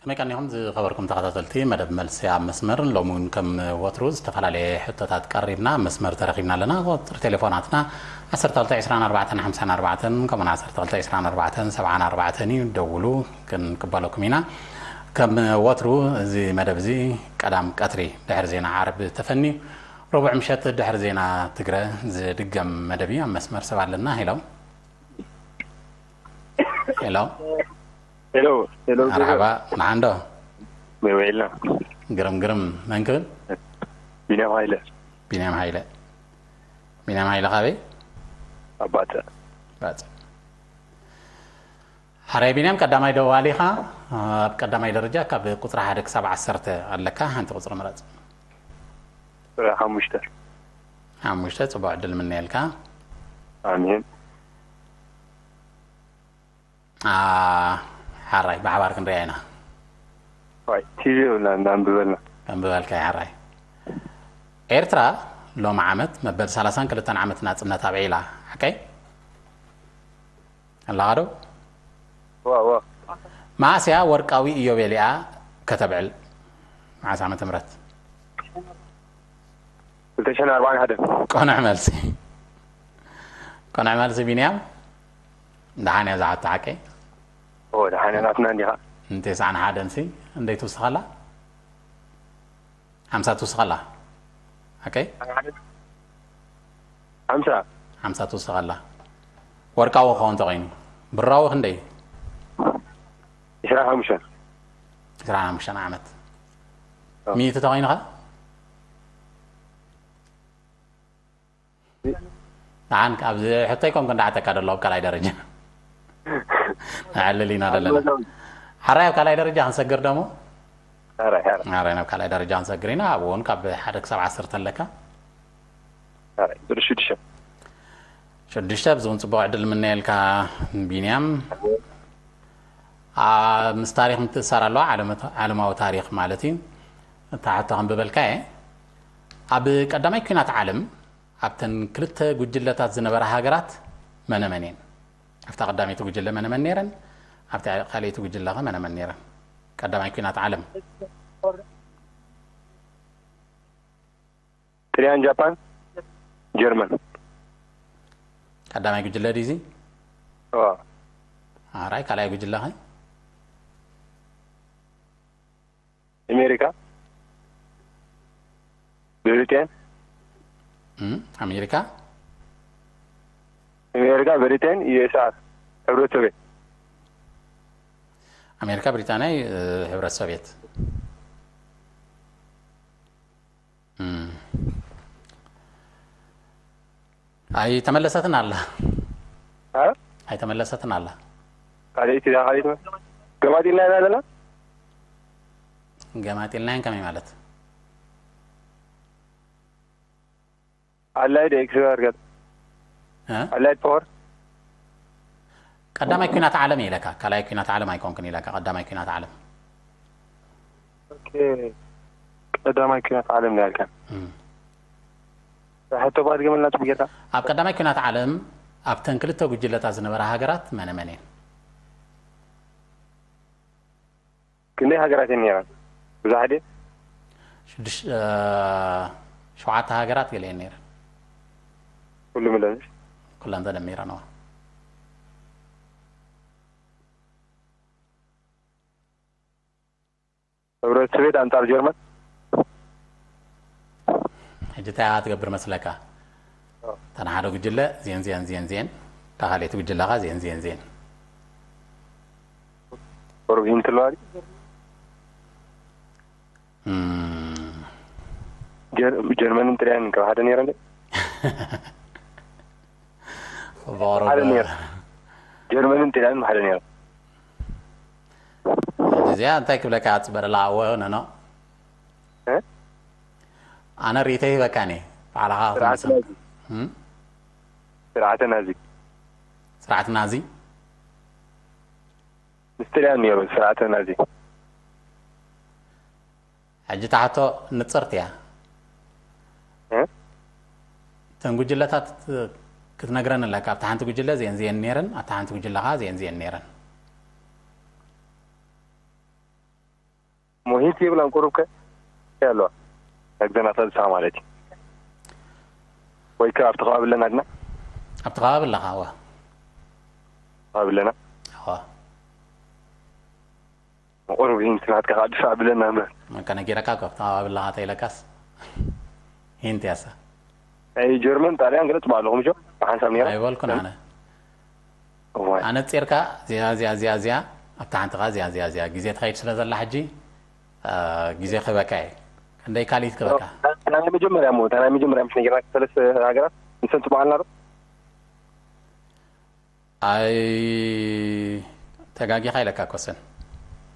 ከመይ ቀኒኹም ዝኸበርኩም ተኸታተልቲ መደብ መልሲ ኣብ መስመር? ሎሚ እውን ከም ወትሩ ዝተፈላለየ ሕቶታት ቀሪብና ኣብ መስመር ተረኺብና ኣለና። ቁፅሪ ቴሌፎናትና ዓሰርተ ክልተ ዕስራን ኣርባዕተን ሓምሳን ኣርባዕተን ከምኡውን ዓሰርተ ክልተ ዕስራን ኣርባዕተን ሰብዓን ኣርባዕተን እዩ። ደውሉ፣ ክንቅበለኩም ኢና። ከም ወትሩ እዚ መደብ እዚ ቀዳም ቀትሪ ድሕሪ ዜና ዓርቢ ተፈንዩ፣ ረቡዕ ምሸት ድሕሪ ዜና ትግረ ዝድገም መደብ እዩ። ኣብ መስመር ሰብ ኣለና። ሄሎ። ሄሎ። ሄሎ ሄሎ። መርሓባ፣ ንዓንዶ? መወይላ። ግርም ግርም። መን ክብል? ቢንያም ሃይለ። ቢንያም ሃይለ። ቢንያም ሃይለ ካበይ? ኣባተ። ባጽዕ። ሓራይ ቢንያም፣ ቀዳማይ ደዋሊኻ። ኣብ ቀዳማይ ደረጃ ካብ ቁፅሪ ሓደ ክሳብ ዓሰርተ ኣለካ፣ ሓንቲ ቁፅሪ ምረፅ። ሓሙሽተ። ሓሙሽተ። ፅቡቅ ዕድል ምነየልካ። ኣሜን። አ፣ ሓራይ ብሓባር ክንሪኣ ኢና። ዋይ፣ ቲቪ የብልና፣ እናንብበልና። ከንብበልካ እየ፣ ሓራይ። ኤርትራ ሎሚ ዓመት መበል ሰላሳን ክልተን ዓመት ናጽነት ኣብዒላ። ሓቀይ? ኣለኻ ዶ? ዋ ዋ። መዓስ እያ ወርቃዊ ኢዮቤልያ ከተብዕል? መዓስ ዓመተ ምህረት? ክልተ ሽሕን ኣርባዓን ሓደን። ቆንዕ መልሲ። ቆንዕ መልሲ ቢንያም። ደሓን እያ ዝሓቶ ሓቀይ? ኦ፣ ደሓን እያ ናትና እንዲኻ። ንተስዓን ሓደን ሲ እንደይ ትውስኸላ? ሓምሳ ትውስኸላ። ሓቀይ? ሓምሳ። ሓምሳ ትውስኸላ። ወርቃዊ ክኸውን ተኾይኑ። ብራዊ ክንደይ? ዕስራን ሓሙሽተን። ዕስራን ሓሙሽተን ዓመት። ኦ። ሚእቲ ተኾይኑ ኸ? ደሓን ኣብዚ ሕቶ ኣይኮንኩን ደሓተካ ደሎ ኣብ ካልኣይ ደረጃ። ንዕልል ኢና ዘለና። ሓራይ ኣብ ካልኣይ ደረጃ ክንሰግር ደሞ? ሓራይ፣ ሓራይ። ሓራይ ናብ ካልኣይ ደረጃ ክንሰግር ኢና። ኣብኡ እውን ካብ ሓደ ክሳብ ዓሰርተ ኣለካ። ሓራይ። ብር ሽዱሽተ። ሽዱሽተ፣ ኣብዚ እውን ጽቡቕ ዕድል ምነየልካ ቢንያም። ኣ፣ ምስ ታሪኽ ምትእሳር ኣለዋ፣ ዓለመ-፣ ዓለማዊ ታሪኽ ማለት እዩ። እታ ሕቶ ከንብበልካ እየ። ኣብ ቀዳማይ ኲናት ዓለም ኣብተን ክልተ ጉጅለታት ዝነበራ ሃገራት መነመን እየን? ኣብታ ቀዳመይቲ ጉጅለ መነመን ነይረን? ኣብታ ካልኣይቲ ጉጅለ ኸ መነመን ነይረን? ቀዳማይ ኲናት ዓለም። ጥልያን፣ ጃፓን፣ ጀርመን። ቀዳማይ ጉጅለ ድዩ እዚ? ዋ። ኣራይ ካልኣይ ጉጅለ ኸ? ኣሜሪካ፣ ብሪጤን። እም፣ ኣሜሪካ? ኣሜሪካ፣ ብሪጤን፣ ዩ ኤስ ኤስ ኣር፣ ሕብረት ሶቪየት። ኣሜሪካ፣ ብሪጣንያ፣ እ፣ ሕብረት ሶቪየት። እም። ኣይተመለሰትን ኣላ። እ? ኣይተመለሰትን ኣላ። ካልኣይቲ፣ ካልኣይቲ ገማጢልና ኢና ዘለና። ገማጢልናየን ከመይ ማለት? ኣላይድ ኤክስፓየር ገለ። እ? ኣላይድ ፓወር። ቀዳማይ ኲናት ዓለም ኢለካ፣ ካልኣይ ኲናት ዓለም ኣይኮንክን ኢለካ፣ ቀዳማይ ኲናት ዓለም። ኦኬ። ቀዳማይ ኲናት ዓለም ነው ያልከን። እም። ሕቶ ባድገመልና ጽቡቅ ጌርካ። ኣብ ቀዳማይ ኲናት ዓለም ኣብተን ክልተ ጉጅለታት ዝነበራ ሃገራት መነ መን እየን? ክንደይ ሃገራት እየን ነይረን? ብዙሓት ድየን? ሽዱሽ-፣ እ፣ ሸውዓተ ሃገራት ገለ እየን ነይረን። ኩሉ ምለን። ኩለን ተደሚረን፣ እዋ። ሕብረት ሶቪየት ኣንጻር ጀርመን። ሕጂ እንታይ ኢኻ ትገብር መስለካ? እታ ንሓደ ጉጅለ ዜን ዜን ዜን ዜን፣ እታ ካልኣይቲ ጉጅለ ኸኣ ዜን ዜን ዜን። ቁሩብ ሂንት ኣለዋ ድዩ? እም። ጀር-፣ ጀርመንን ጥልያንን ካብ ሓደ ነይረን ድዩ? ብቐረባ ሓደ ነይሩ። ጀርመንን ጥልያንን ሓደ ነይሩ። ሕጂ እዚኣ እንታይ ክብለካ እያ? ጽበ ደላ ኣወ ነኖ። እ? ኣነ ሪኢቶ ሂበካኒ። ባዕልኻ ስርዓት ክትምስል። ናዚ። እም? ስርዓተ ናዚ። ስርዓት ናዚ? ምስ ጥልያን ነይሩ ስርዓተ ናዚ። ሕጂ እታ ሕቶ ንጽርቲ እያ። እ? እተን ጉጅለታት ክትነግረን ኣለካ። ኣብታ ሓንቲ ጉጅለ ዜን ዜን ነይረን፣ ኣብታ ሓንቲ ጉጅለ ኸኣ ዜን ዜን ነይረን። ሂንት የብላን። ቁሩብ ከ ኣለዋ። ናግዘና ሳልሳ ማለት እዩ። ወይ ከ ኣብቲ ከባቢ ኣለና ድና? ኣብቲ ከባቢ ኣለኻ? እዋ። ከባቢ ኣለና? እዋ። ቁሩብ ሂንት ናትካ ከዓ ድፋዕ ብለና እምበር። በቃ ነጊረካ እኮ፣ ኣብቲ ከባቢ ኣለኻ ተኢለካስ። ሂንት ያሳ። ናይ ጀርመን፣ ጣልያን ገለ ጽቡቕ ኣለኹም፣ ሾ? ብሓንሳብ ነይራ? ኣይበልኩን ኣነ። እዋይ። ኣነጺርካ፣ እዚኣ፣ እዚኣ፣ እዚኣ፣ እዚኣ፣ ኣብታ ሓንቲ ኸኣ እዚኣ፣ እዚኣ፣ እዚኣ። ግዜ ትኸይድ ስለ ዘላ ሕጂ፣ አ፣ ግዜ ክህበካ እየ። ክንደይ ካልኢት ክህበካ? እታ ናይ መጀመርያ እሞ፣ እታ ናይ መጀመርያ ምሽ ነጊርና ሰለስተ ሃገራት፣ ንሰን ጽቡቕ ኣለና ዶ? ኣይ፣ ተጋጊኻ ኢለካ እኮ ሰን።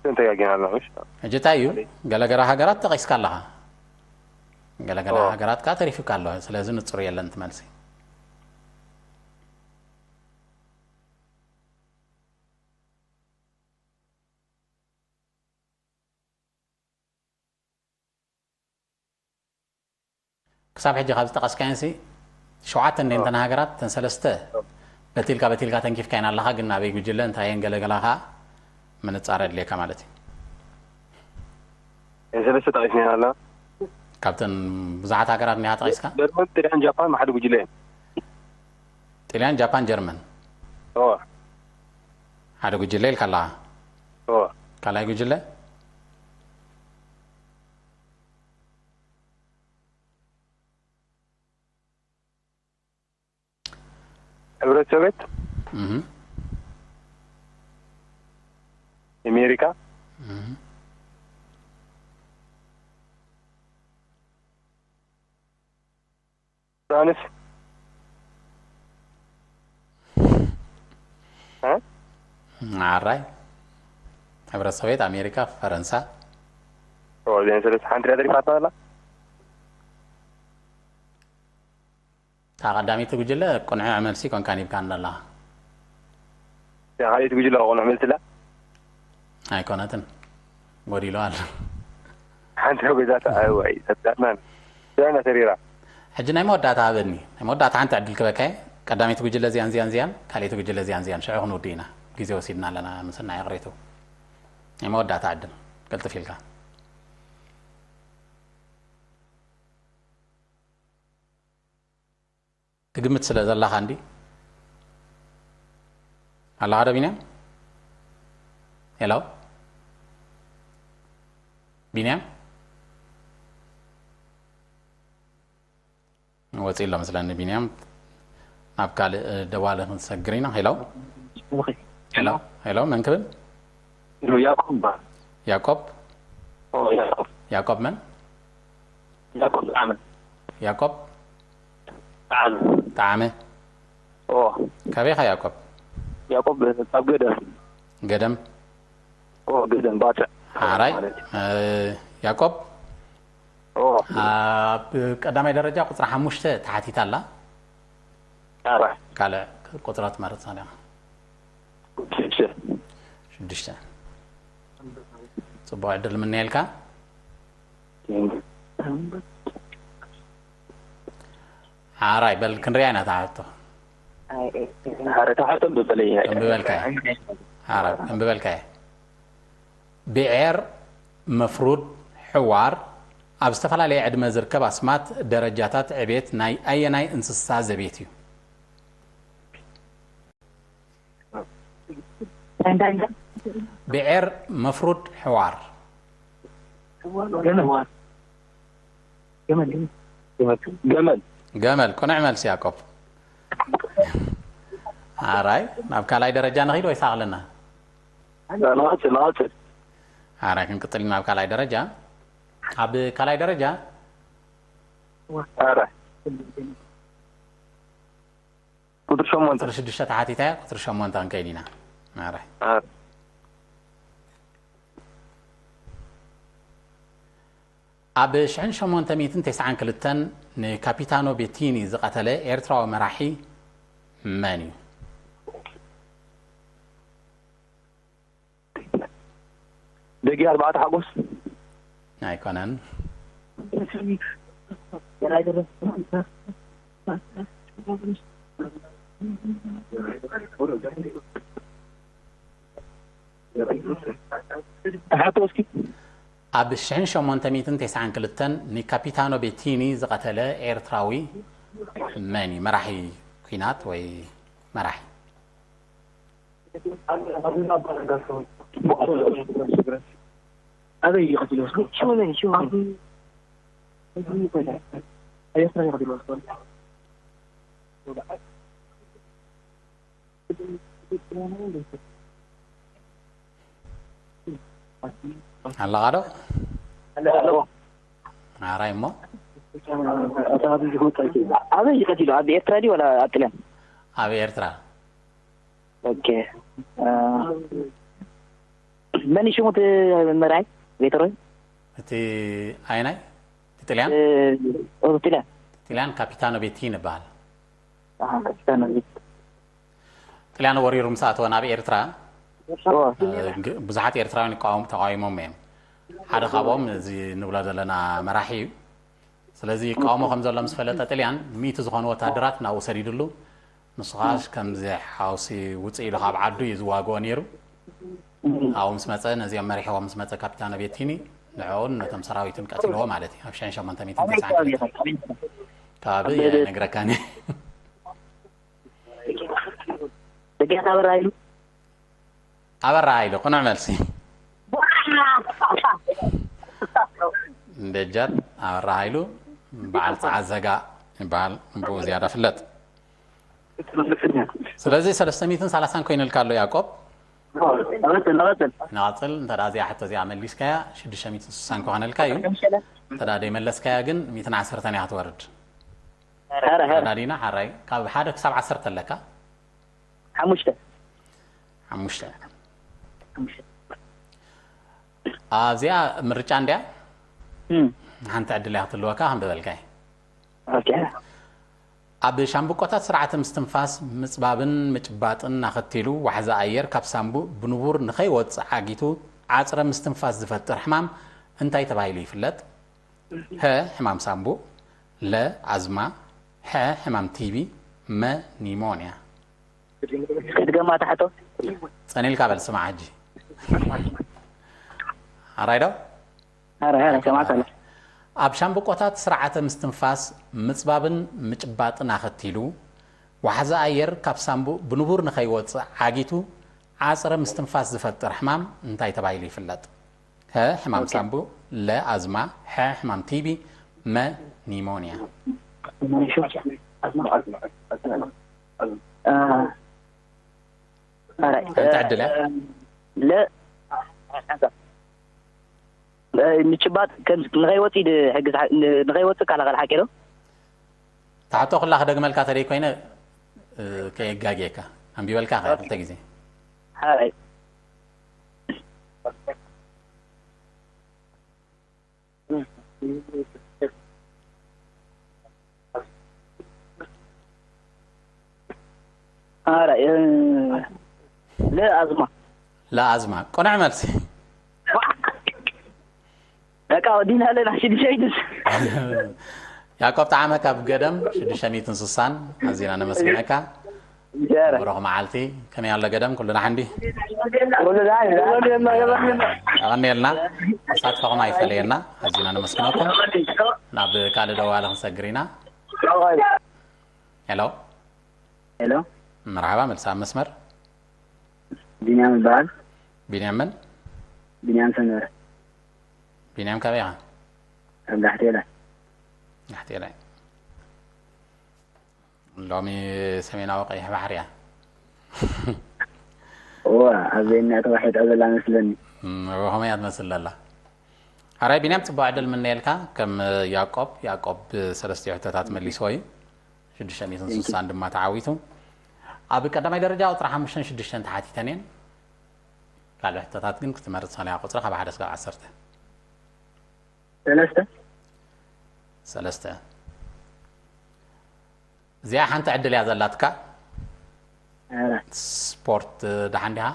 ሰን ተጋጊና ኣለና፣ ምሽ? ሕጂ እንታይ እዩ? ገለገለ ሃገራት ጠቒስካ ኣለኻ። ገለገለ ኦ። ሃገራት ከኣ ተሪፉካ ኣሎ። ስለዚ ንጹር የለን እቲ መልሲ። ክሳብ ሕጂ ካብ ዝጠቐስካየንሲ ሸውዓተ እንደ ኦ። እንተን ሃገራት፣ እተን ሰለስተ በቲልካ በቲልካ ተንኪፍካየን ኣለኻ፣ ግን ናበይ ጉጅለ፣ እንታየን ገለገላ ከኣ ምንጻር ኣድልየካ ማለት እዩ። እተን ሰለስተ ጠቒስና ኣለና። ካብተን ብዙሓት ሃገራት እንዲኻ ጠቒስካ? ጀርመን፣ ጥልያን፣ ጃፓን፣ ሓደ ጉጅለ እየን። ጥልያን፣ ጃፓን፣ ጀርመን። እወ። ሓደ ጉጅለ ኢልካ ኣለኻ። እወ። ካልኣይ ጉጅለ? ሕብረት ሶቬት፣ እህ። ኣሜሪካ፣ እህ። ፍራንስ፣ እ? ኣራይ፣ ሕብረት ሶቬት፣ ኣሜሪካ፣ ፈረንሳ። ኦ፣ እዚኣን ሰለስተ ሓንቲ እያ ተሪፋትና ዘላ። እታ ቀዳመይቲ ጉጅለ ቅኑዕ መልሲ ኮንካን ሂብካን ዘለኻ። እታ ካልኣይቲ ጉጅለ ቅኑዕ መልሲ ኣላ? ኣይኮነትን። ጎዲሉ ኣሎ። ሓንቲ ገዛታ፣ ኣዋይ፣ ሰጣትናን። እዚኣ ተሪራ። ሕጂ ናይ መወዳእታ ሃበኒ። ናይ መወዳእታ ሓንቲ ዕድል ክበካ እየ። ቀዳመይቲ ጉጅለ እዚኣን፣ እዚኣን፣ እዚኣን፣ ካልኣይቲ ጉጅለ እዚኣን፣ እዚኣን። ሽዑ ክንውድእ ኢና። ግዜ ወሲድና ኣለና፣ ምስና ይቕሬቱ። ናይ መወዳእታ ዕድል። ቅልጥፍ ኢልካ። ትግምት ስለ ዘለኻ እንዲ። ኣለኻ ዶ ቢንያም? ሄሎ? ቢንያም? ወፂኡ ኣሎ መስለኒ ቢንያም። ናብ ካልእ ደዋሊ ክንሰግር ኢና። ሄሎ? ኦኬ። ሄሎ? ሄሎ? መን ክብል? ሄሎ፣ ያዕቆብ ይበሃል። ያዕቆብ? ኦ፣ ያዕቆብ። ያዕቆብ መን? ያዕቆብ ጣዕመ። ያዕቆብ? ጣዕመ። ጣዕመ? ኦ። ካበይ ኢኻ ያዕቆብ? ያዕቆብ ካብ ገደም። ገደም? ኦ፣ ገደም ባጽዕ። ሓራይ፣ ማለት እዩ። እ፣ ያዕቆብ? ኦ። ኣብ ቀዳማይ ደረጃ ቁጽሪ ሓሙሽተ ተሓቲታ ኣላ። ኣረ። ካልእ ቁጽሪ ትመርጽ ኣለኻ። ሽዱሽተ። ሽዱሽተ። ጽቡቕ ዕድል ምነየልካ። ሓራይ፣ በል ክንሪኣ ኢና እታ ሕቶ። ኣረ፣ እታ ሕቶ ኣንብበለይ። ኣንብበልካ እየ። ሓራይ፣ ኣንብበልካ እየ። ብዔር፣ መፍሩድ፣ ሕዋር ኣብ ዝተፈላለየ ዕድመ ዝርከብ ኣስማት ደረጃታት ዕቤት ናይ ኣየናይ እንስሳ ዘቤት እዩ? ብዔር፣ መፍሩድ፣ ሕዋር። ገመል። ገመል። ገመል። ቅኑዕ መልሲ ያዕቆብ። ኣራይ፣ ናብ ካልኣይ ደረጃ ንኺድ ወይስ ኣቕልልና? ንቐጽል፣ ንቐጽል። ኣራይ፣ ክንቅጽል ኢና ናብ ካልኣይ ደረጃ። ኣብ ካልኣይ ደረጃ ኣራይ። ቁጽሪ ሸሞንተ። ቁጽሪ ሽዱሽተ ተሓቲታ እያ፣ ቁጽሪ ሸሞንተ ክንከይድ ኢና። ኣራይ። ኣራይ። ኣብ ሽሕን ሸሞንተ ሚእትን ተስዓን ክልተን ንካፒታኖ ቤቲኒ ዝቐተለ ኤርትራዊ መራሒ መን እዩ? ደጊ ኣርባዕተ ሓጎስ? ኣይኮነን። ተሓቶ እስኪ። ኣብ ሽሕን ሸሞንተ ሚእትን ተስዓን ክልተን ንካፒታኖ ቤቲኒ ዝቐተለ ኤርትራዊ መን እዩ? መራሒ ኲናት ወይ መራሒ? ኣበይ እዩ ቀቲልዎ? ሽመን ሽመን። ኣለኻ ዶ? ኣራይ እሞ ኣበይ እዩ ቀቲሉ? ኣብ ኤርትራ ድዩ ወላ ኣብ ጥልያን? ኣብ ኤርትራ። ኦኬ። መን ሽሙ እቲ መራይ ቤተሮይ? እቲ ኣይናይ እቲ ጥልያን ጥልያን ጥልያን ካፒታኖ ቤቲኒ ይበሃል። ካፒታኖ ጥልያን ወሪሩ ምስ ኣተወ ናብ ኤርትራ ብዙሓት ኤርትራውያን ይቃወሙ ተቃዊሞም እዮም። ሓደ ካብኦም እዚ ንብሎ ዘለና መራሒ እዩ። ስለዚ ይቃወሞ ከም ዘሎ ምስ ፈለጠ ጥልያን ሚእቲ ዝኾኑ ወታደራት ናብኡ ሰዲድሉ። ንሱ ከዓ ከምዚ ሓውሲ ውፅእ ኢሉ ካብ ዓዱ እዩ ዝዋግኦ ነይሩ። ኣብኡ ምስ መፀ ነዚኦም መሪሕዎም ምስ መፀ ካፒታኖ ቤቲኒ ንዕኡን ነቶም ሰራዊቱን ቀቲልዎ ማለት እዩ። ኣብ ሽሕን ሸሞንተ ሚእትን ተስዓን ክልተን ከባቢ እየ ነግረካኒ። ደጃት ኣበራ ኢሉ ኣበራ ሃይሉ ቅኑዕ መልሲ። ደጃት ኣበራ ሃይሉ በዓል ጸዓት ዘጋ ይበሃል። ብኡ ዝያዳ ፍለጥ። ስለዚ ሰለስተ ሚእትን ሰላሳን ኮይኑልካ ኣሎ ያቆብ። ንቐጽል ንቐጽል ንቐጽል እንተ ደኣ እዚኣ ሕቶ እዚኣ መሊስካያ ሽዱሽተ ሚእትን ስሳን ክኾነልካ እዩ። እንተ ደኣ ደይመለስካያ ግን ሚእትን ዓሰርተን እያ ክትወርድ። ኧረ ኧረ ተረዳዲና ሓራይ ካብ ሓደ ክሳብ ዓሰርተ ኣለካ። ሓሙሽተ ሓሙሽተ ኣብዚኣ ምርጫ እንድያ ሓንቲ ዕድል እያ ክትልወካ ከም ዝበልካይ ኦኬ ኣብ ሻምብቆታት ስርዓተ ምስትንፋስ ምጽባብን ምጭባጥን ኣኸቲሉ ዋሕዚ ኣየር ካብ ሳምቡእ ብንቡር ንኸይወጽእ ዓጊቱ ዓጽረ ምስትንፋስ ዝፈጥር ሕማም እንታይ ተባሂሉ ይፍለጥ? ሀ ሕማም ሳምቡእ፣ ለ ኣዝማ፣ ሐ ሕማም ቲቢ፣ መ ኒሞንያ። እስኪ ድገማ ታሕቶ ጸኒልካ በል ስማዕ ሕጂ። ኣራይ ዶ? ኧረ ኧረ ሰማዕካ ኣለኹ ኣብ ሻምብቆታት ስርዓተ ምስትንፋስ ምጽባብን ምጭባጥን ኣኸቲሉ ዋሕዚ ኣየር ካብ ሳምቡእ ብንቡር ንኸይወጽእ ዓጊቱ ዓጽረ ምስትንፋስ ዝፈጥር ሕማም እንታይ ተባሂሉ ይፍለጥ? ሀ ሕማም ሳምቡእ፣ ለ ኣዝማ፣ ሐ ሕማም ቲቢ፣ መ ኒሞንያ። ሓንቲ ዕድል እያ። ለ ምጭባጥ ንኸይወፅእ ሕግዝ ንኸይወፅእ ካላኸል ሓቂ ዶ? ታሕቶ ኩላ ክደግመልካ ተደይ ኮይነ ከየጋግየካ ኣንቢበልካ ከ ክልተ ግዜ። ሓራይ ሓራይ ለኣዝማ ለኣዝማ ቅኑዕ መልሲ። በቃ ወዲና ኣለና ሽዱሽተ ሚእትን ያዕቆብ ጠዓመ ካብ ገደም ሽዱሽተ ሚእትን ስሳን ኣዚና ነመስግነካ። ብሩኽ መዓልቲ። ከመይ ኣሎ ገደም ኩሉ ደሓን ድዩ? ኩሉ ደሓን እዩ። የቐንየልና። ተሳትፎኹም ኣይፈለየና። ኣዚና ነመስግነኩም። ናብ ካልእ ደዋሊ ክንሰግር ኢና። ሄሎ ሄሎ መርሓባ መልሲ ኣብ መስመር። ቢንያም ይበሃል። ቢንያም መን? ቢንያም ሰመረ። ቢንያም ካበይ ኢኻ? ካብ ጋሕቴላ። ጋሕቴላ። ሎሚ ሰሜናዊ ቀይሕ ባሕሪ እያ። እዋ ኣብ ዘይና ተዋሒጣ ዘላ መስለኒ። እም፣ ከመይ እያ ትመስል ዘላ? ሓራይ ቢንያም ጽቡቕ ዕድል ምነየልካ። ከም ያዕቆብ ያዕቆብ ሰለስተ ሕቶታት መሊስዎ እዩ። ሽዱሽተ ሚእትን ስሳን ድማ ተዓዊቱ። ኣብ ቀዳማይ ደረጃ ቁጽሪ ሓሙሽተን ሽዱሽተን ተሓቲተን እየን። ካልእ ሕቶታት ግን ክትመርጽ ሰለያ ቁጽሪ ካብ ሓደ እስካብ ዓሰርተ። ሰለስተ ሰለስተ። እዚኣ ሓንቲ ዕድል እያ ዘላትካ። ኧረ ስፖርት ደሓን ዲኻ?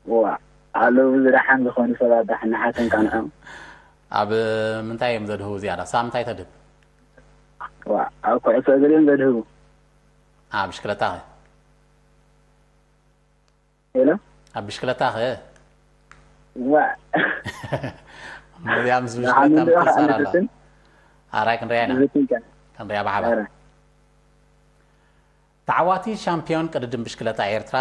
ዋ ኣለዉ ዝደሓን ዝኾኑ ሰባት ደሓን ንሓቶም ቃንዖም። ኣብ ምንታይ እዮም ዘድህቡ ዝያዳ? ሳብ ምንታይ ተድህብ? ዋ ኣብ ኩዕሶ እግሪ እዮም ዘድህቡ። ኣብ ብሽክለታ ኸ? ሄሎ ኣብ ብሽክለታ ኸ? ዋ። መዚኣ ምስ ብሽክለታ ምትእስሳር ኣለዋ። ኣራይ ክንሪኣ ኢና። ክንሪኣ ብሓባር። ተዓዋቲ ሻምፒዮን ቅድድም ብሽክለታ ኤርትራ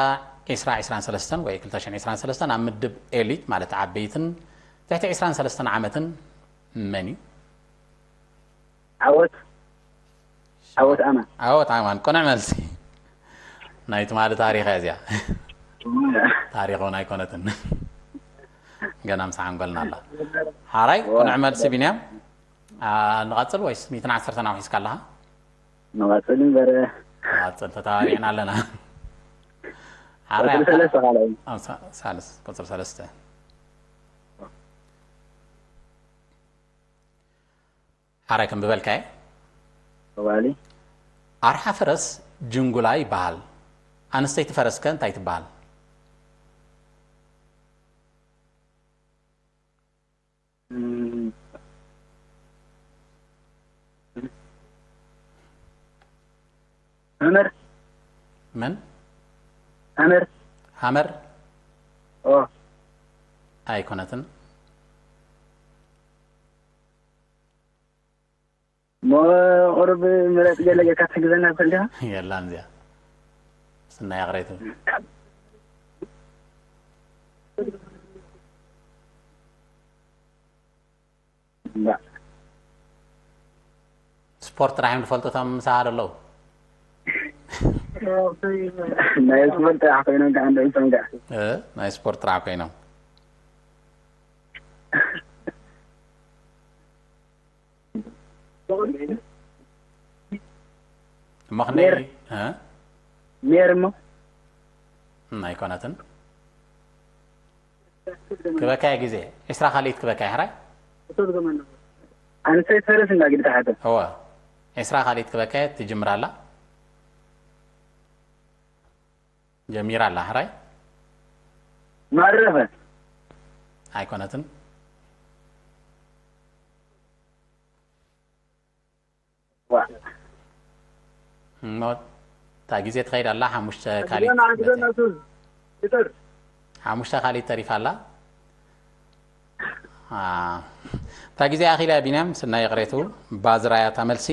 ዕስራ ዕስራን ሰለስተን ወይ ክልተ ሽሕን ዕስራን ሰለስተን ኣብ ምድብ ኤሊት ማለት ዓበይትን ትሕቲ ዕስራን ሰለስተን ዓመትን መን እዩ? ዓወት ዓወት ኣማን። ዓወት ኣማን። ቅኑዕ መልሲ። ናይ ትማሊ ታሪኽ እያ እዚኣ። ታሪኽ እውን ኣይኮነትን። ገና ምስ ሓንጎልና ኣላ። ሓራይ፣ ቅኑዕ መልሲ ቢንያም። ኣ፣ ንቐጽል ወይስ ሚእትን ዓሰርተን ኣውሒስካ ኣለኻ? ንቐጽል እምበር። ንቐጽል፣ ተተባቢዕና ኣለና። ሓራይ፣ ቁጽሪ ሰለስተ ካልኣይ። ኣብ ሳ-፣ ሳልስ፣ ቁጽሪ ሰለስተ። ሓራይ ከም ዝበልካየ። ቀባሊ። ኣርሓ ፈረስ ጅንጉላ ይበሃል። ኣንስተይቲ ፈረስ ከ እንታይ ትበሃል? እም። ሃመር። መን? ሃመር። ሃመር? ኦ። ኣይኮነትን። እሞ ቁሩብ ምረጽ ገለ ጌርካ ትሕግዘና ትኽእል ዲኻ? የላን እዚኣ። ስናይ ኣቕሬቱ። እምባእ። ስፖርት ጥራሕ እዮም ዝፈልጡ እቶም ምሳኻ ዘለዉ። ናይ ስፖርት ጥራሕ ኮይኖም ከዓ እንደ እቶም ከዓ። እ፣ ናይ ስፖርት ጥራሕ ኮይኖም። እሞ ክንደይ ሜር። እ? ሜር እሞ? እም፣ ኣይኮነትን። ክበካየ ግዜ ዕስራ ካልኢት ክበካየ ሕራይ? ኣንሰይ ፈረስ እንዳ ግዲ ተሓተ። እወ። ዕስራ ካልኢት ክበካየ ትጅምር ኣላ? ጀሚራ ኣላ ሕራይ? ማረፈ። ኣይኮነትን። ዋ። እሞ እታ ግዜ ትኸይድ ኣላ፣ ሓሙሽተ ካልኢት ግዜ መተ-፣ ናቱ ይጠር። ሓሙሽተ ካልኢት ተሪፋ ኣላ። አ፣ እታ ግዜ ኣኺላ ቢንያም፣ ስናይ ይቕሬቱ፣ ባዝራያ እታ መልሲ።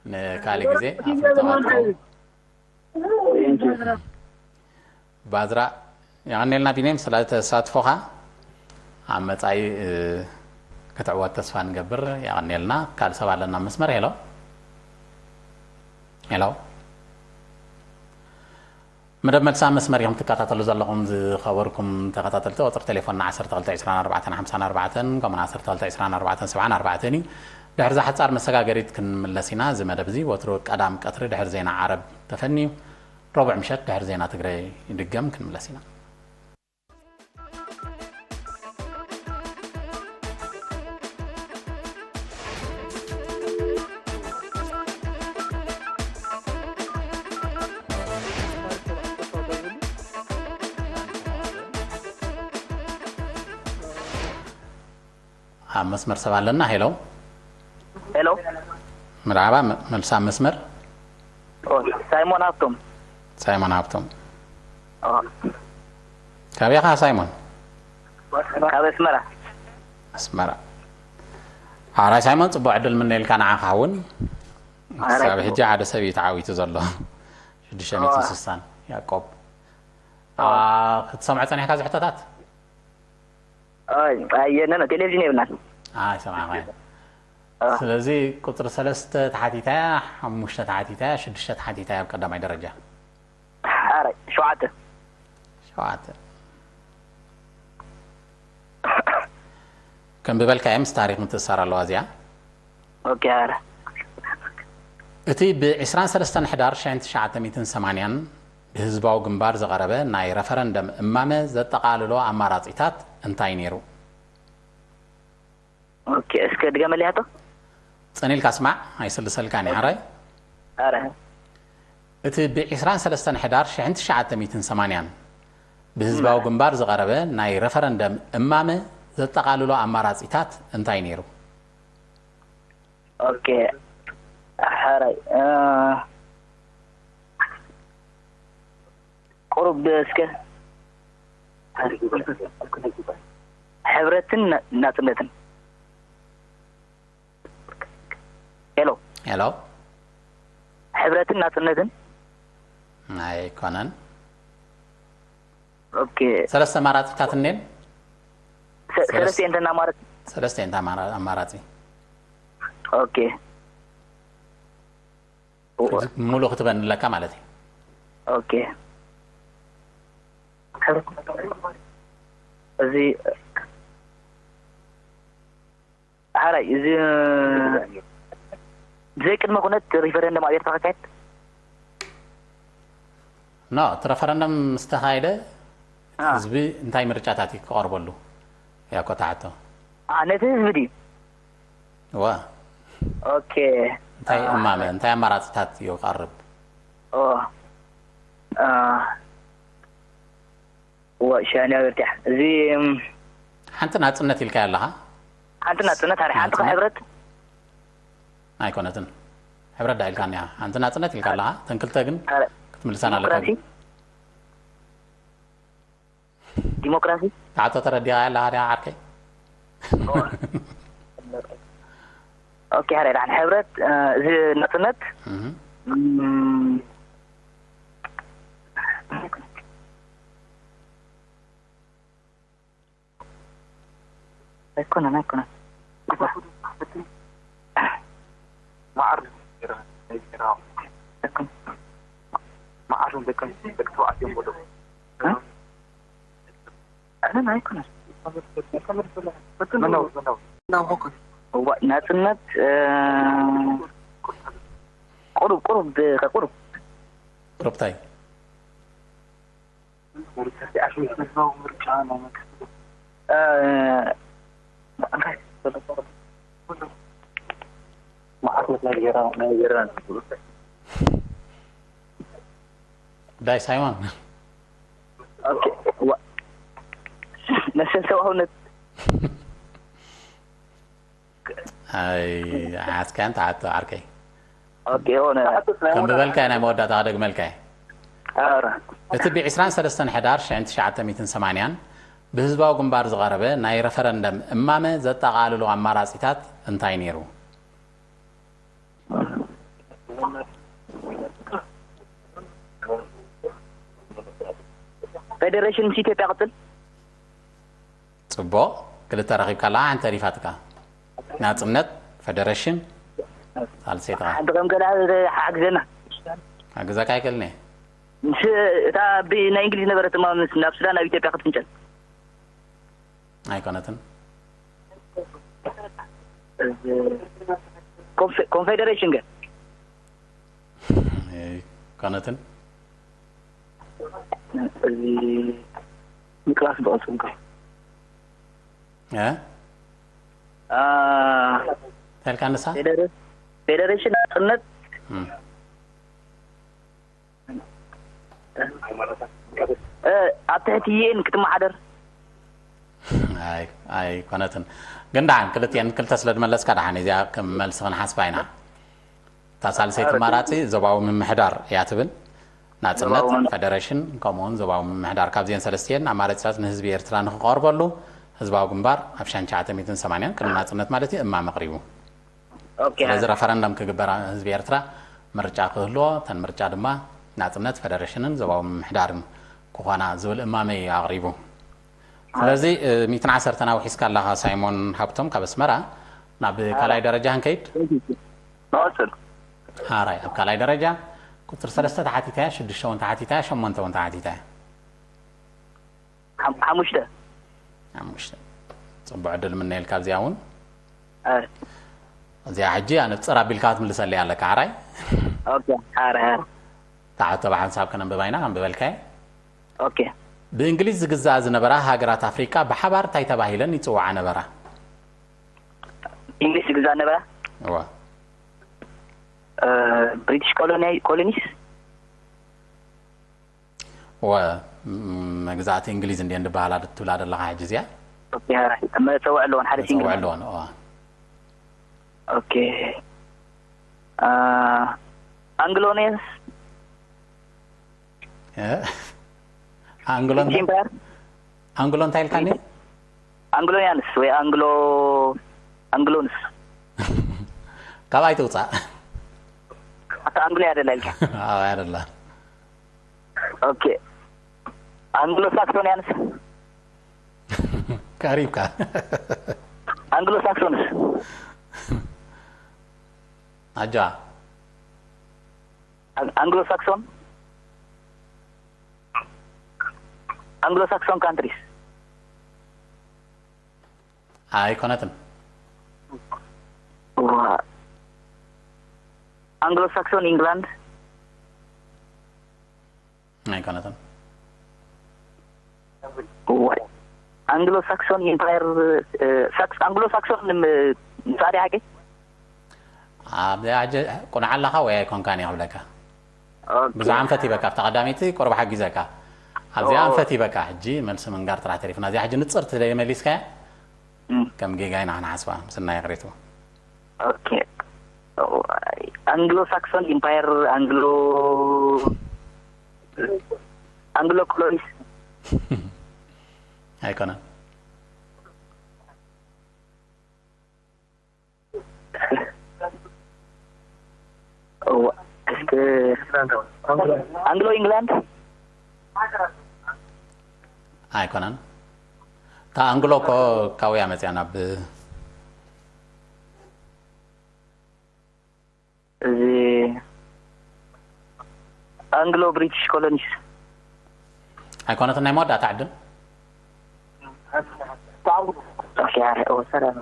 ንካልእ ግዜ ኣፍልጦ ክትከውን። ባዝራ፣ የቐኔልና ቢንያም ስለ ተሳትፎኻ። ኣብ መጻኢ፣ እ፣ ክትዕወት ተስፋ ንገብር። የቐኔልና። ካልእ ሰብ ኣለና ኣብ መስመር። ሄሎ። ሄሎ። መደብ መልሲ ኣብ መስመር ኢኹም ትከታተሉ ዘለኹም ዝኸበርኩም ተኸታተልቲ። ቁጽሪ ቴሌፎንና ዓሰርተ ክልተ ዕስራን ኣርባዕተን ሓምሳን ኣርባዕተን ከምኡውን ዓሰርተ ክልተ ዕስራን ኣርባዕተን ሰብዓን ኣርባዕተን እዩ። ድሕሪ እዛ ሓጻር መሰጋገሪት ክንምለስ ኢና። እዚ መደብ እዚ ወትሩ ቀዳም ቀትሪ ድሕሪ ዜና ዓረብ ተፈንዩ፣ ረቡዕ ምሸት ድሕሪ ዜና ትግረ ይድገም። ክንምለስ ኢና። ኣብ መስመር ሰብ ኣለና። ሄሎ። ሄሎ። መርሓባ፣ መ-፣ መልሲ ኣብ መስመር። ኦ፣ ሳይሞን ሃብቶም። ሳይሞን ሃብቶም። ኦ። ካበይ ኢኻ ሳይሞን? ካብ ኣስመራ። ኣስመራ። ሓራይ ሳይሞን፣ ጽቡቕ ዕድል ምነየልካ ንዓኻ እውን። ሓራይ ክሳብ ጽቡቕ። ሕጂ ሓደ ሰብ እዩ ተዓዊቱ ዘሎ። ሽዱሽተ ሚእትን ስሳን፣ ያዕቆብ። ኦ። ኣ፣ ክትሰምዖ ጸኒሕካ እዚ ሕቶታት? ኣይ፣ ኣየነ ነው፣ ቴሌቪዥን የብልናን። ኣይ፣ ሰማዕኻ። አ። ስለዚ ቁጽሪ ሰለስተ ተሓቲታ እያ፣ ሓሙሽተ ተሓቲታ እያ፣ ሽዱሽተ ተሓቲታ እያ ኣብ ቀዳማይ ደረጃ። ሓራይ፣ ሸውዓተ። ሸውዓተ። ከም ዝበልካዮ ምስ ታሪኽ ምትእስሳር ኣለዋ እዚኣ። ኦኬ፣ ኣረ። እቲ ብ ዕስራን ሰለስተን ሕዳር ሽሕን ትሽዓተ ሚእትን ሰማንያን ብህዝባዊ ግንባር ዝቐረበ ናይ ረፈረንደም እማመ ዘጠቓልሎ ኣማራጺታት እንታይ ነይሩ? ኦኬ፣ እስከ ድገመለይ ሕቶ። ጸኒልካ ስማዕ፣ ኣይስልሰልካን እየ፣ ሓራይ። ኣረ። እቲ ብ ዕስራን ሰለስተን ሕዳር ሽሕን ትሽዓተ ሚእትን ሰማንያን ብህዝባዊ እም። ግንባር ዝቐረበ ናይ ረፈረንደም እማመ ዘጠቓልሎ ኣማራጺታት እንታይ ነይሩ? ኦኬ። ሓራይ፣ እ፣ ቁሩብ እስከ። ሕብረትን ና- ናጽነትን። ሄሎ፣ ሄሎ፣ ሕብረትን ናጽነትን። ኣይኮነን። ኦኬ። ሰለስተ ኣማራጺታት እኔን። ሰ- ሰለስተ እንተና ማለት። ሰለስተ እንተ ኣማራ- ኣማራጺ። ኦኬ። ሙሉ ክትበን ኣለካ ማለት እዩ። ኦኬ። እዚ ሓራይ እዚ ብዘይ ቅድመ ኩነት ሪፈረንደም ኣብ ኤርትራ ክካየድ። ኖ፣ እቲ ረፈረንደም ምስ ተኻየደ አ። ህዝቢ እንታይ ምርጫታት እዩ ክቐርበሉ? እያ እኮ እታ ሕቶ። አ፣ ነቲ ህዝቢ ድዩ? እወ። ኦኬ። እንታይ እማመ እንታይ ኣማራፅታት እዩ ክቐርብ? ኦ። አ፣ ወ ሻንያ በርቲያ። እዚ እም፣ ሓንቲ ናፅነት ኢልካያ ኣለኻ? ሓንቲ ናፅነት፣ ሓደ ሓንቲ ከ ናፅነት? ሕብረት? ኣይኮነትን። ሕብረት ዳ ኢልካ እኒኣ? ሓንቲ ናፅነት ኢልካ ኣለኻ? እተን ክልተ ግን ኣረ፣ ክትምልሰን ኣለካ። ዲሞክራሲ? ዲሞክራሲ? ታዕቶ ተረዲኻ ኣለኻ ዲኻ ዓርከይ? ኦኬ፣ ሓደ ደሓን ሕብረት፣ እ፣ እዚ ናፅነት፣ እህ። እም፣ ኣይኮነን፣ ኣይኮነን። መዓር መዓር ደቂ ደቂ ተባዕትዮ በሉ። ኣነን ኣይኮነን። ምነው ምነው እዋ፣ ናፅነት፣ እ፣ ቁሩብ፣ ቁሩብ፣ ቁሩብ፣ ቁሩብ። ቁሩብታይ? ህዝባዊ ምርጫ ናይ መንግስቲ እ፣ መዓርነት ናይ ጌራ ናይ ጌራ ዳይ ሳይሞን። ኦኬ፣ እዋ፣ መሰል ሰብኣውነት። ኣይ ሓስካን ተዓቶ ዓርከይ። ኦኬ፣ ሆነ። ከም ዝበልካዮ ናይ መወዳእታ ክደግመልካ እየ። ኣረ፣ እቲ ብ ዕስራን ሰለስተን ሕዳር ሽሕን ትሽዓተ ሚእትን ሰማንያን ብህዝባዊ ግንባር ዝቐረበ ናይ ረፈረንደም እማመ ዘጠቓልሉ ኣማራጺታት እንታይ ነይሩ? ፌደሬሽን ምስ ኢትዮጵያ ቅጽል። ጽቡቕ። ክልተ ረኺብካ ኣለኻ፣ ሓንቲ ተሪፋትካ። ናጽነት፣ ፈደረሽን፣ ሳልሰይቲ ከ? ሓንቲ ከም ገለ ሓግዘና። ሓግዘካ ኣይክእልን እየ። ምስ እታ ብ-፣ ናይ እንግሊዝ ነበረት ድማ ምስ ናብ ሱዳን ናብ ኢትዮጵያ ክትፍንጨል። ኣይኮነትን። ኮንፌ-፣ ኮንፌደሬሽን ገ? ኣይኮነትን። እዚ ምቅላስ ብቐልጽም ከ? እ? አ፣ እንታይ ኢልካ ንሳ? ፌደረ-፣ ፌደሬሽን ናጽነት፣ እም። እ፣ ኣብ ትሕቲ ዩ ኤን ክትመሓደር። ኣይ፣ ኣይኮነትን። ግን ደሓን ክልቲኤን ክልተ ስለ ዝመለስካ ደሓን እዚኣ ከም መልሲ ክንሓስባ ኢና። እታ ሳልሰይቲ ኣማራጺ ዞባዊ ምምሕዳር እያ ትብል። ናጽነት፣ ዞባዊ ምም- ፈደረሽን፣ ከምኡ እውን ዞባዊ ምምሕዳር። ካብዚኤን ሰለስቲኤን ኣማራጺታት ንህዝቢ ኤርትራ ንክቐርበሉ ህዝባዊ ግንባር ኣብ ሻንቻ ዓተሚትን ሰማንያን ቅድሚ ናጽነት ማለት እዩ እማመ ኣቕሪቡ። ኦኬ። ስለዚ ረፈረንደም ክግበር ህዝቢ ኤርትራ ምርጫ ክህልዎ፣ እተን ምርጫ ድማ ናጽነት፣ ፈደረሽንን ዞባዊ ምምሕዳርን ክኾና ዝብል እማመ እዩ ኣቕሪቡ። ስለዚ፣ እ፣ ሚእትን ዓሰርተን ኣውሒስካ ኣለኻ ሳይሞን ሃብቶም ካብ ኣስመራ። ናብ ካልኣይ ደረጃ ክንከይድ? መቐጽል። ሓራይ፣ ኣብ ካልኣይ ደረጃ ቁጽሪ ሰለስተ ተሓቲታ እያ፣ ሽዱሽተ እውን ተሓቲታ እያ፣ ሸሞንተ እውን ተሓቲታ እያ። ሓም-፣ ሓሙሽተ። ሓሙሽተ። ጽቡቕ ዕድል ምነየልካ ኣብዚኣ እውን። ኣረ። እዚኣ ሕጂ ኣነጽር ኣቢልካ ክትምልሰለይ ኣለካ፣ ሓራይ? ኦኬ፣ ሓረ፣ ሓረ። ተዓቶ ብሓንሳብ ከነንብባ ኢና፣ ከንብበልካ እየ። ኦኬ። ብእንግሊዝ ዝግዛኣ ዝነበራ ሃገራት ኣፍሪቃ ብሓባር እንታይ ተባሂለን ይጽውዓ ነበራ? እንግሊዝ ዝግዛእ ነበራ? እዋ። እ፣ ብሪቲሽ ኮሎኒ-፣ ኮሎኒስ? እወ፣ ም-፣ መግዛእቲ እንግሊዝ እንድየን ዝበሃላ ትብላ ዘለኻ ሕጂ እዚኣ? ኦኬ፣ ሓረ። መጸውዒ ኣለዎን፣ ሓደ መጸውዒ ሲንግል። ኣለዎን፣ እዋ። ኦኬ። አ፣ ኣንግሎኔስ? እ? ኣንግሎ እንታይ? ኢምፓየር? ኣንግሎ እንታይ ኢልካኒ? ኣንግሎያንስ ወይ ኣንግሎ ኣንግሎንስ? ካብ ኣይትውፃእ። ኣታ ኣንግሎ ያደላ ኢልካ። ኣዎ፣ ያደላ። ኦኬ። ኣንግሎ ሳክሶንያንስ? ቀሪብካ። ኣንግሎ ሳክሶንስ? ኣጃ። ኣንግሎ ሳክሶን? ኣንግሎ ሳክሶን ካንትሪስ? ኣይኮነትን። ዋ። ኣንግሎ ሳክሶን ኢንግላንድ? ኣይኮነትን። ዋይ። ኣንግሎ ሳክሶን ኢምፓየር፣ እ፣ ሳክስ-፣ ኣንግሎ ሳክሶን ም-፣ ምሳሌ ሓቂ? ኣብዚኣ ሕጂ ቁንዓ ኣለኻ ወይ ኣይኮንካን እየ ክብለካ። ኦኬ። ብዙሕ ኣንፈት ይበካ፣ ኣብታ ቀዳመይቲ ቁሩብ ሓጊዘካ። ኣብዚኣ ኦ። ኣንፈት ይበካ። ሕጂ መልሲ ምንጋር ጥራሕ ተሪፍና። እዚኣ ሕጂ ንጽርቲ ተዘይመሊስካያ እም። ከም ጌጋ ኢና ክንሓስባ፣ ምስና ይቕሬቱ። ኦኬ። ዋይ። ኣንግሎ ሳክሶን ኢምፓየር፣ ኣንግሎ፣ ኣንግሎ ኮሎኒስ? ኣይኮነን። እዋ፣ እስከ ኣንግሎ ኢንግላንድ? ኣይኮነን። እታ ኣንግሎ እኮ ካብያ መፅያ ናብ እዚ ኣንግሎ ብሪቲሽ ኮሎኒስ? ኣይኮነትን። ናይ መወዳእታ ዕድል። ኦኬ፣ ኣረ፣ ኦ፣ ሰላም።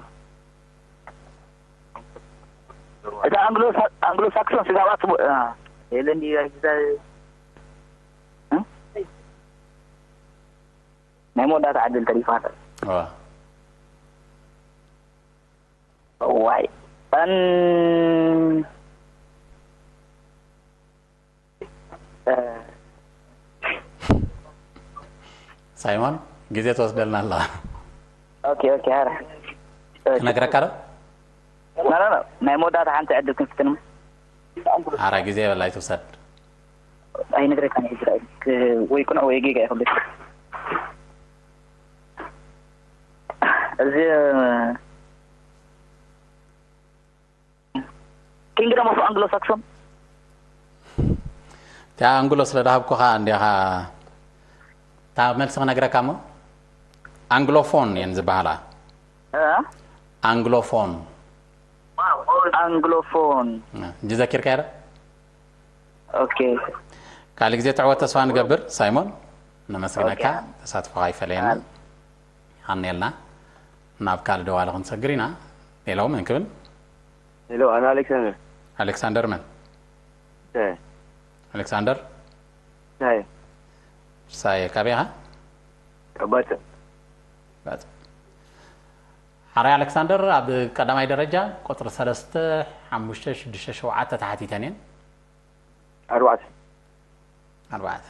እታ ኣንግሎ ሳ-፣ ኣንግሎ ሳክሶን ስጋባት ቡ-፣ አ፣ የለን ድዩ? ኣይዛ-፣ እ? ናይ መወዳእታ ዕድል ተሪፋ። እዋ። ዋይ። እን-፣ እ፣ ሳይሞን፣ ግዜ ትወስደልና ኣላ። ኦኬ፣ ኦኬ፣ ኣረ። ክነግረካ ዶ? ና፣ ና፣ ና፣ ናይ መወዳእታ ሓንቲ ዕድል ክንፍትን። ኣረ፣ ግዜ የብላ፣ ኣይትውሰድ። ኣይነግረካን እየ፣ እስራኤል። ክ-፣ ወይ ቅኑዕ ወይ ጌጋ ይኸብድ። እዚ ኪንግደም ኦፍ ኣንግሎ ሳክሶን። እቲኣ ኣንግሎ ስለ ደሃብኩኻ እንዲኻ፣ እታ መልሲ ክነግረካ እሞ፣ ኣንግሎፎን እየን ዝበሃላ። እ? ኣንግሎፎን። ኣንግሎፎን። እንጂ ዘኪርካዮ ዶ? ኦኬ። ካልእ ግዜ ትዕወት ተስፋ ንገብር። ሳይሞን፣ ነመስግነካ። ኦኬ። ተሳትፎኻ ይፈለየና። ይሃነልና። ናብ ካልእ ደዋሊ ክንሰግር ኢና። ሄሎ፣ መን ክብል? ሄሎ፣ ኣነ ኣሌክሳንደር። ኣሌክሳንደር መን? እንታይ? ኣሌክሳንደር? እንታይ? ሳየ፣ ካበይ ኢኻ? ካብ ባጽዕ። ባጽዕ። ሓራይ ኣሌክሳንደር፣ ኣብ ቀዳማይ ደረጃ ቁጽሪ ሰለስተ፣ ሓሙሽተ፣ ሽዱሽተ፣ ሸውዓተ ተሓቲተን እየን። ኣርባዕተ። ኣርባዕተ።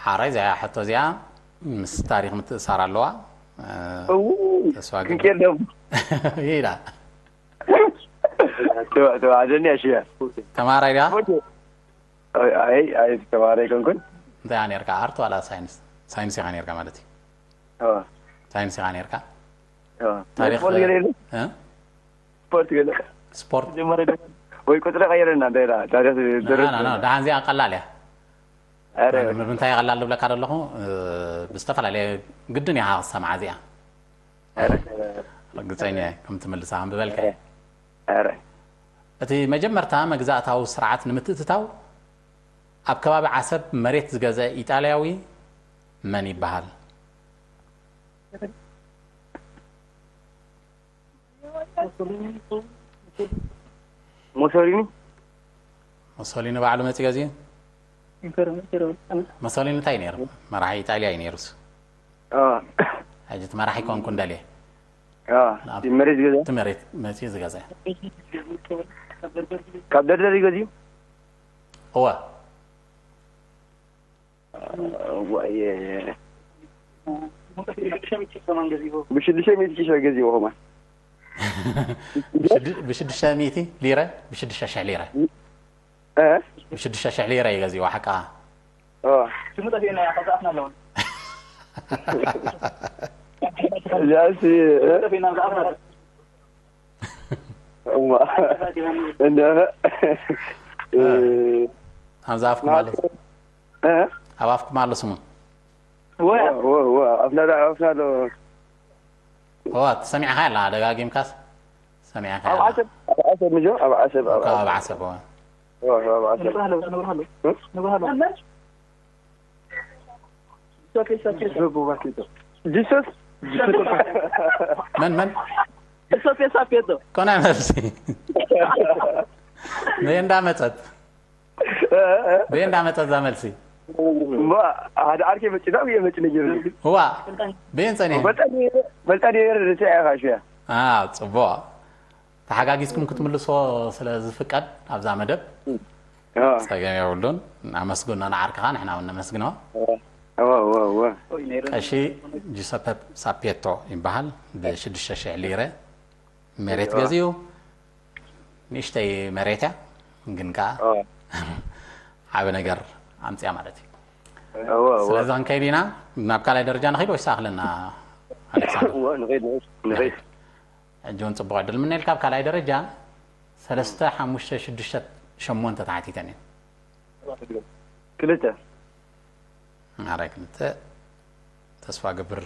ሓራይ እዚኣ ሕቶ እዚኣ ምስ ታሪኽ ምትእሳር ኣለዋ። እ፣ እው፣ ተስፋ ግብር። ክንኬድ ደሞ። ይላ። ተዋ-፣ ተዋዕደኒ ኣሽያ። ተማሃራይ ዲኻ? ኣይ፣ ኣይ፣ ኣይ፣ ተማሃራይ ኣይኮንኩን። እንታይ ኢኻ ነርካ? ኣርት ዋላ ሳይንስ? ሳይንስ ኢኻ ነርካ ማለት እዩ። ተዋ፣ ሳይንስ ኢኻ ነርካ? ተዋ። ታሪኽ ስፖርት ገለ የለ? እ? ስፖርት ገለ? ስፖርት? ጀመረ ዶ? ወይ ቁጽሪ ቀይረና፣ እንታይ ኢላ? ታሪኽ ና፣ ደርስ ና፣ ና፣ ደሓን እዚኣ ቀላል እያ። ኣረ፣ ንምንታይ ቀላል ዝብለካ ዘለኹ፣ እ፣ ብዝተፈላለየ ግድን ኢኻ ክትሰምዓ እዚኣ። ኣረ፣ ርግጸኛ እየ፣ ከም ትምልሳ ኣንብበልካ እየ። ኣረ። እቲ መጀመርታ መግዛእታዊ ስርዓት ንምትእትታው ኣብ ከባቢ ዓሰብ መሬት ዝገዝአ ኢጣልያዊ መን ይበሃል? ሞሶሊኒ? ሞሶሊኒ ባዕሉ መጺኡ ገዚኡ? ሞሶሊኒ እንታይ ነይሩ? መራሒ ኢጣልያ እዩ ነይሩስ። አ፣ ሕጂ እቲ መራሒ ኮንኩ እንደልየ። አ፣ እቲ መሬት ዝገዝአ? እቲ መሬት መጺኡ ዝገዝአ። ካብ ደርደር ይገዝኡ? እወ። ዋየ። ብሽዱሽተ ሚእቲ ሺሕ ገዚኡ ከማን። ብሽዱ-፣ ብሽዱሽተ ሚእቲ ሊረ? ብሽዱሽተ ሽሕ ሊረ? እ? ብሽዱሽተ ሽሕ ሊረ እዩ ገዚኡ፣ ሓቃ። ኦ። ስሙ ጠፊኡና፣ ከዛፍና ኣለውን። እዚኣሲ እማ እንደ ኣብዛ ኣፍኩም ኣሎ። ኣብ ኣፍኩም ኣሎ ስሙ። ወ ወ ኣፍና ዶ ኣፍና ዶ ዋ ሰሚዕኻ ኣላ ደጋጊምካስ ሰሚዕኻ ኣብ ዓሰብ ኣብ ዓሰብ ምጆ ኣብ ዓሰብ ኣብ ኣብ ዓሰብ ዋ ኣብ ዓሰብ ጂሶስ መን መን ሶፌ ሳፌቶ ኮና መልሲ በየ እንዳመፀት በየ እንዳመፀት እዛ መልሲ ሓደ ዓርኬ መጭና ብየ መጭ ነጊሩ እዋ በየን ፀኒሐ ፈልጣ ነይረ ርእሲ ኣያ ካሽያ ፅቡቅ ተሓጋጊዝኩም ክትምልሶ ስለ ዝፍቀድ ኣብዛ መደብ ፀገም የብሉን። ኣመስግኖ ንዓርክኻ ንሕና እውን ነመስግኖ። ቀሺ ጂሰፐ ሳፔቶ ይበሃል። ብሽዱሽተ ሽሕ ሊረ መሬት ገዚኡ ንእሽተይ መሬት እያ ግን ከዓ ዓብ ነገር ኣምፅያ ማለት እዩ። ስለዚ ክንከይድ ኢና ናብ ካልኣይ ደረጃ ንኸይድ ወይስ ኣኽለና ኣሌክሳንደር? ንኸይድ ንኸይድ ሕጂ እውን ፅቡቅ ዕድል ምነልካ ኣብ ካልኣይ ደረጃ ሰለስተ ሓሙሽተ ሽዱሽተ ሸሞንተ ተሓቲተን እየን። ክልተ ኣራይ ክልተ ተስፋ ገብር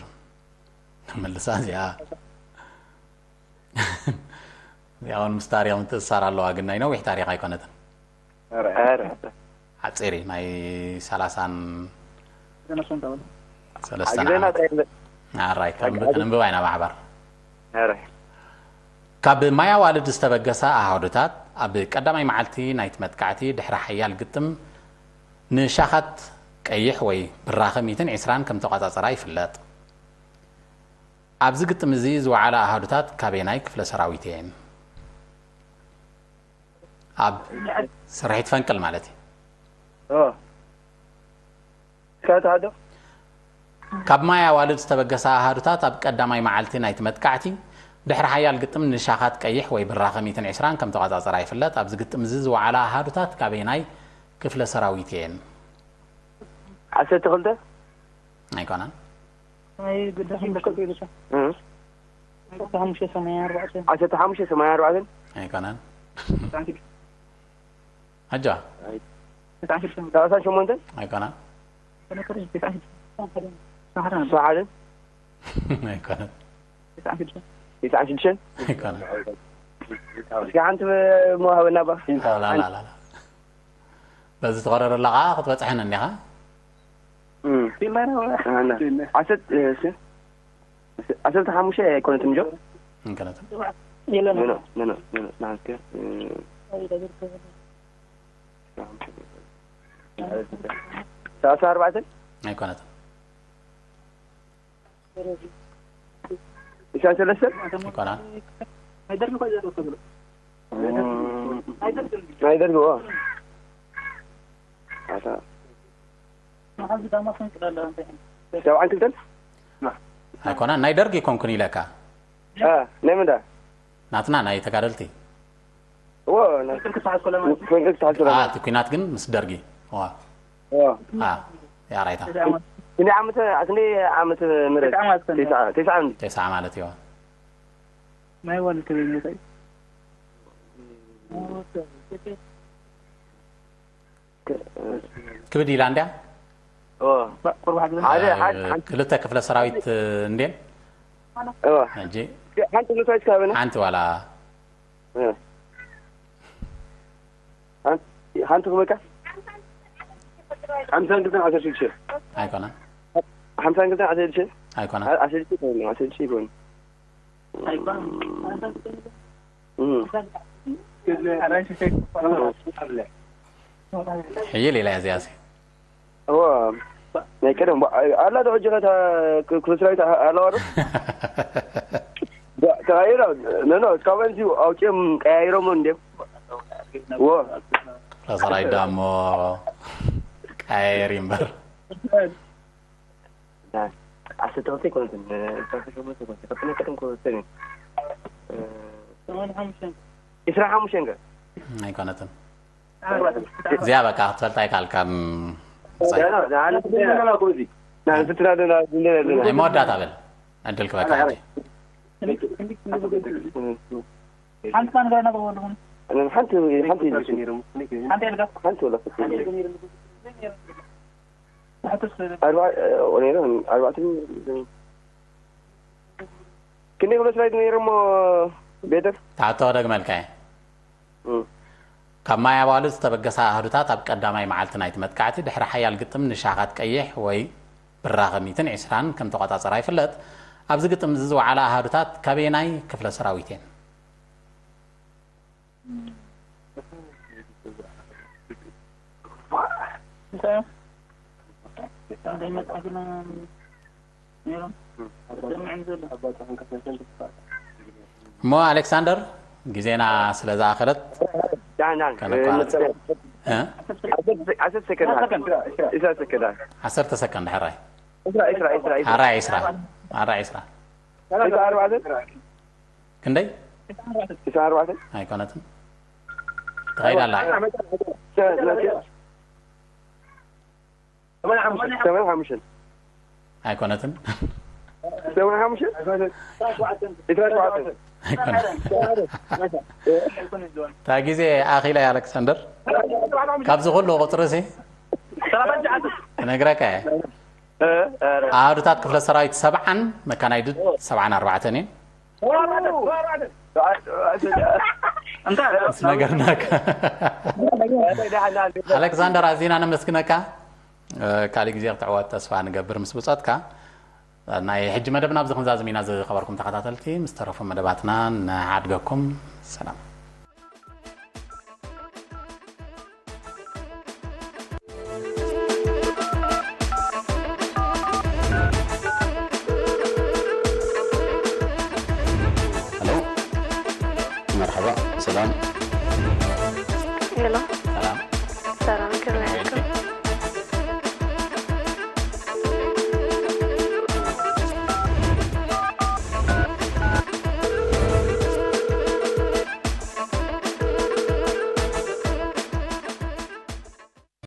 መልሳ እዚኣ እዚኣ እውን ምስ ታሪክ ምትእሳር ኣለዋ ግን ናይ ነዊሕ ታሪክ ኣይኮነትን። ሓፂር እዩ ናይ ሰላሳን ሰለስተን ዓመት። ኣራይ ከንብብ ኢና ብሓባር። ካብ ማይ ኣዋልድ ዝተበገሰ ኣሃዱታት ኣብ ቀዳማይ መዓልቲ ናይቲ መጥቃዕቲ ድሕሪ ሓያል ግጥም ንሻኻት ቀይሕ ወይ ብራኸ ሚእትን ዕስራን ከም ተቋጻጸራ ይፍለጥ። ኣብዚ ግጥም እዚ ዝወዓላ ኣሃዱታት ካበየናይ ክፍለ ሰራዊት እየን? ኣብ ስርሒት ፈንቅል ማለት እዩ። እስካ ተሃዶ ካብ ማይ ኣዋልድ ዝተበገሰ ኣሃዱታት ኣብ ቀዳማይ መዓልቲ ናይቲ መጥቃዕቲ ድሕሪ ሓያል ግጥም ንሻኻት ቀይሕ ወይ ብራኸ ሚእትን ዕስራን ከም ተቋጻጸራ ይፍለጥ። ኣብዚ ግጥም እዚ ዝወዓላ ኣሃዱታት ካበየናይ ክፍለ ሰራዊት እየን? ዓሰርተ ክልተ ኣይኮነን። ናይ ግዳሽ ምልክት ይልካ እ ዓሰርተ ሓሙሽተ ሰማንያ ኣርባዕተ ዓሰርተ ሓሙሽተ ሰማንያ ኣርባዕተ ኣይኮነን። ኣጃ ሰላሳ ሸሞንተ ኣይኮነን። ሰሓልን ኣይኮነን። ይስዓን ሽዱሽተን ኣይኮነን። እስኪ ሓንቲ መዋህበና ባ ላላላ በዚ ትኸረር ኣለኻ ክትበፅሐን እንዲኻ። ዓሰርተ ሓሙሽተ ኣይኮነትን ጆ እንከነትን የለን ኖ ኖ ኖ ኖ ናንተ ሰላሳ ኣርባዕተን ኣይኮነትን። ኢሳን ሰለስተን ይኮና ናይ ደርጊ ኮ ዘርብ ተብሎ ናይ ደርጊ ዎ ሰብዓን ክልተን ኣይኮና ናይ ደርጊ ይኮንኩን ኢለካ ናይ ምንዳ ናትና ናይ ተጋደልቲ ዎ ክልተ ሰዓት ኮላ ማለት ፈንቅል ተሓስረ አ፣ እቲ ኩናት ግን ምስ ደርጊ ዋ አ፣ ያራይታ ክንደይ ዓመት ክንደይ ዓመት ምረት ተስዓ ማለት ከንደ ተስዓ ተስዓ እንዲ ተስዓ ማለት እዩ። ናይ ዋልድ ተበይኑ እንታይ ክብድ ኢላ እንድያ ኦ ቁርባሕ ግበ ሓደ ሓደ እ፣ ሓንቲ ክልተ ክፍለ ሰራዊት እ፣ እንዴን ኦ ሕጂ ሓንቲ መስዋዕት ካበና ሓንቲ ዋላ ሓንቲ ክበካ ሓምሳን ክልተን ዓሰርተ ሽዱሽተ ኣይኮነን ሓምሳን ክልተን ዓሰርተ ሽዱሽተ ኣይኮነን ዓሰርተ ሽዱሽተ ይኮን ዓሰርተ ሽዱሽተ ይኮን ሕይል ኢላ እያ እዚኣሲ እዎ ናይ ቀደም ኣላ ዶ ሕጂ ከታ ክፍለ ሰራዊት ኣለዋ ዶ ተቀይሮ ኖ ኖ እስካብ ሕጂ ኣውፅኦም ቀያይሮም እንዲም እዎ ክፍለ ሰራዊት ዳሞ ቀያየር እዩ እምበር ዓሰርተ ክልተ ኣይኮነትን ዓሰርተ ሸሞንተ ኣይኮነትን ካብቲ ናይ ቀደም ክፍለ ሰራዊት ሰማንያ ሓሙሽተ ዕስራን ሓሙሽተን ከ ኣይኮነትን እዚኣ በቃ ክትፈልጣ ይካልካን ንዓን ፍትና ኣለና ዝንደና ኣለና። ናይ መወዳእታ በል ዕድል ክበካ ሕጂ። ሓንቲ ማን ጋር ነበር ወንድሙን ሓንቲ ሓንቲ ሓንቲ ኤልጋ ሓንቲ ወላ ትሕትስ ኣርባዕተ ክንደይ ክሎ ስላይድ ነይሮሞ ቤተር ትሕቶ ደግመልካ እየ። ካብ ማይ ኣባሉ ዝተበገሳ ኣሃዱታት ኣብ ቀዳማይ መዓልቲ ናይቲ መጥቃዕቲ ድሕሪ ሓያል ግጥም ንሻኻት ቀይሕ ወይ ብራኸ ሚእትን ዕስራን ከም ተቖጻጸራ ይፍለጥ። ኣብዚ ግጥም እዚ ዝወዓላ ኣሃዱታት ካበየናይ ክፍለ ሰራዊት እየን? እሞ ኣሌክሳንደር ግዜና ስለ ዝኣኸለት ከነቋርጽ። እ? ዓሰርተ ሰከንድ ዓሰርተ ሰከንድ ዓሰርተ ሰከንድ ሕራይ ዕስራ ዕስራ ዕስራ ዕስራ ኣራይ ዕስራ ኣራይ ዕስራ ዕስራ ኣርባዕተ ክንደይ ዕስራ ኣርባዕተ ኣይኮነትን ተኸይዳ ኣላ ሰማንያ ሓሙሽተ ኣይኮነትን ሰማንያ ሓሙሽተ ዕስራ ሸውዓተ ኣይኮነትን እታ ግዜ ኣኺለ ኣሌክሳንደር ካብዚ ኩሉ ቁፅሪ ሲ ክነግረካ እየ ኣሃዱታት ክፍለ ሰራዊት ሰብዓን መካናይድት ሰብዓን ኣርባዕተን እየን ምስ ነገርናካ ኣሌክሳንደር ኣዚና ነመስግነካ ካልእ ግዜ ክትዕወት ተስፋ ንገብር ምስ ብፆትካ ናይ ሕጂ መደብና ኣብዚ ክንዛዝም ኢና ዝኸበርኩም ተኸታተልቲ ምስ ተረፉ መደባትና ንዓድገኩም ሰላም